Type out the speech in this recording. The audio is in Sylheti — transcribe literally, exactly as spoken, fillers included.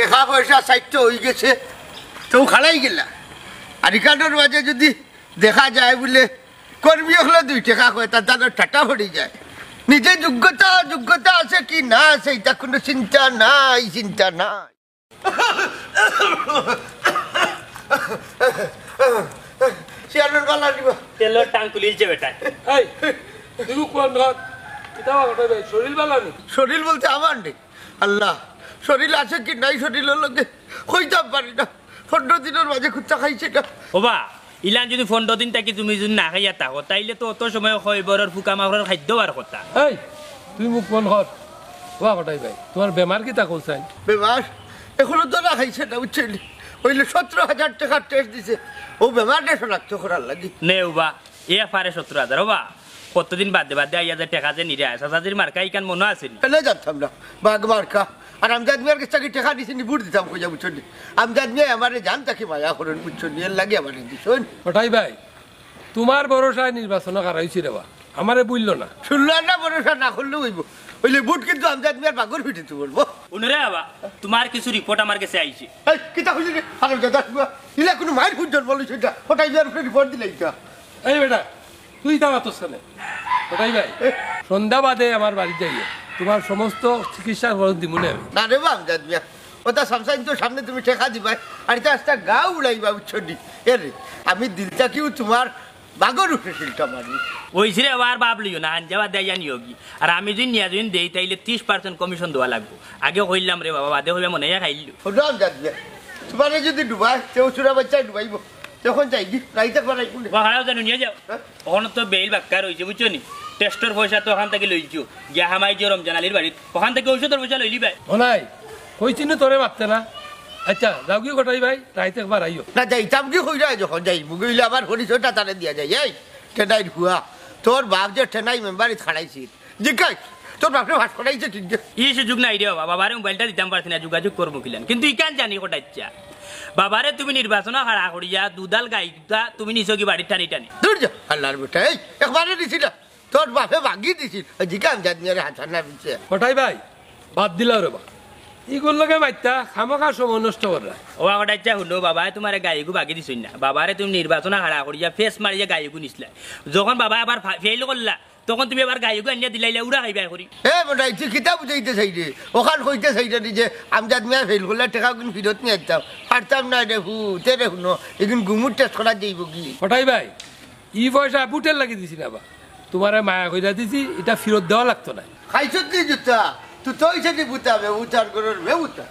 টেকা পয়সা সাইড তো অই গেছে, তো খাড়াই গেলা। আর ইকানোর মাঝে যদি দেখা যায় বুলে কর্মী অকলে দুই টেকা কয়, তার দাঁড়ো টাটা পড়ি যায়। নিজে যোগ্যতা, যোগ্যতা আছে কি না আছে, ইটা কুনু চিন্তা নাই, চিন্তা নাই। চেয়ারম্যান বালা নিবা। তেলর টান তুলিলছে বেটায়। এই, তুই কোন ঘর? কিতা বা ঘটে ভাই? শরীর বালা নি? শরীর বলতে আমার নেই। আল্লাহ, শরীর আছে কি নাই শরীরর লগে কইতাম পারি না। পনরো দিনর মাঝে কুত্তা খাইছে না। ওবা, ইলান যদি পনরো দিন থাকি তুমি যদি না খাইয়া থাকো, তাইলে তো অত সময় কয়বরর ফুকা মাকড়র খাদ্য বার কথা। এই, তুই মুখ বন্ধ কর। ওবা কটাই ভাই, তুমার বেমার কিতা কইছাইন? বেমার? এখনো ধরা খাইছে না, বুঝছইন নি? অইলে সতরো হাজার টেকার টেস্ট দিছে, অউ বেমারটা শনাক্ত করার লাগি। নে ওবা, এ পারে সতরো হাজার ওবা। কতদিন বাদে বাদে আইয়া যে টেকা যে নিরা, চাচাজির মার্কা ইখান মনো আছে নি? এলে জানতাম না, বাঘ মার্কা। আর আমজাদ মিয়ার গেছ থাকি টেকা নিছি নি, ভোট দিতাম কইয়া, বুঝছইন নি? আমজাদ মিয়ায় আমারে জান থাকি মায়া করইন, বুঝছইন নি? এরলাগি আমারে দিছইন। কটাই ভাই, তুমার ভরসায় নির্বাচনো খাড়াইছি রেবা, আমারে ভুললো না। হুনলা না, ভরসা না করলেও অইবো। অইলে ভোট কিন্তু আমজাদ মিয়ার বাঘর পিঠিত পড়বো। হুনো রে বাবা, তুমার কিছু রিপোর্ট আমার গেছে আইছে। এই, কিতা কইলি রে? আরে দাদা, ইলা কুনু মাইর খুঁজ জন্ম লইছে ইটা? কটাই মিয়ার উপরে রিপোর্ট দিলে ইটা? এই বেটা, তুই ইতা মাতস কেনে? কটাই ভাই, সন্ধ্যা বাদে আমার বাড়িত যাইও, তুমার সমস্ত চিকিৎসার খরচ দিমু নে আমি। না রে বা আমজাদ মিয়া, অতা সামসাইন তো সামনে তুমি টেকা দিবায়, আর ইতা আস্তা গাউ উড়াইবা, বুঝছো নি? এরে, আমি দিল থাকিউ তুমার বাঘর উপরে সিলটা মারি। অইছে রে, আর বাপ লইও না, হাঞ্জা বাদে আইয়া নিওগি। আর আমি যদি নিয়া যদি দেই, তাইলে ত্রিশ পার্সেন্ট কমিশন দেওয়া লাগবো। আগে কইলাম রে বাবা, বাদে কইবা মনে অয় খাইলু। হুনো আমজাদ মিয়া, তুমারে যদি ডুবায়, তে অউ চুরা বাইচ্চায় ডুবাইবো। তখন যাইগি, রাইত একবার আইবো নে। বা খাড়াও জানো নিয়া যাও। হ্যাঁ? অখন তো বেইল বাক্কা রইছে, বুঝছো নি? টেস্টর পয়সা তো অখান থাকি লইছো, গিয়া হামাই যে রমজান আলীর বাড়িত, অখান থাকি ঔষধর পয়সা লইলিবায়। ও নাই, কইছি নু তোরে মাততে না। আচ্ছা, যাওগি কটাই ভাই, রাইত একবার আইও। না, যাইতাম কি কইরা যখন যাইমু, গেলে আবার পরিচয়টা তারে দিয়া যাই। এই, টেনাইর ফুয়া, তোর বাপ যে টেনাই মেম্বারিত খাড়াইছিল, জিকাই, তোর বাপরে পাশ করাইছে ঠিক যে। ই সুযোগ নাই রে বাবা, বাবারে মোবাইলটা দিতাম পারছি না, যোগাযোগ করমু কিলান। কিন্তু ইখান জানি কটাইচ্ছা। বাবারে তুমি নির্বাচনো খাড়া করিয়া দুধাল গাই দুটা তুমি নিছোগি বাড়িত টানি টানি। দূর যা, আল্লার বেটা, এই, একবারে দিছি না। তোর বাপে ভাগি দিছিল, ওই জিকাই আমজাদ মিয়ারে হাত না দিছে। কটাই ভাই, বাদ দিলাও রে বা। ইগুর লগে মাতিয়া খামোখা সময় নষ্ট কররা। ও কটাইচ্ছা হুনো, বাবায় তুমারে গাইগু ভাগি দিছইন না। বাবারে তুমি নির্বাচনো খাড়া করিয়া ফেস মারিয়া গাইগু নিছলায়। যখন বাবায় আবার ফা-, ফেইল করলা, তখন তুমি আবার গাইগু আনিয়া দিলাইলা, উড়া খাইবায় করি। এ বেটাই, তুই কিতা বুঝাইতে চাইরে? অখান কইতে চাইরে নি যে আমজাদ মিয়া ফেইল করলে টেকাগুন ফিরত নিয়া আইতাম। পারতাম না রে হু, তে রে হুনো, ইগুন গুমুর টেস্ট করা যাইবোগি। কটাই ভাই, ই পয়সা ভোটর লাগি দিছি না বা। তুমারে মায়া কইরা দিছি, ইটা ফিরত দেওয়া লাগতো না। খাইছত নি জুতা? তুই তো অইছে নি বুতা, বেবুতার ঘরর বেবুতা।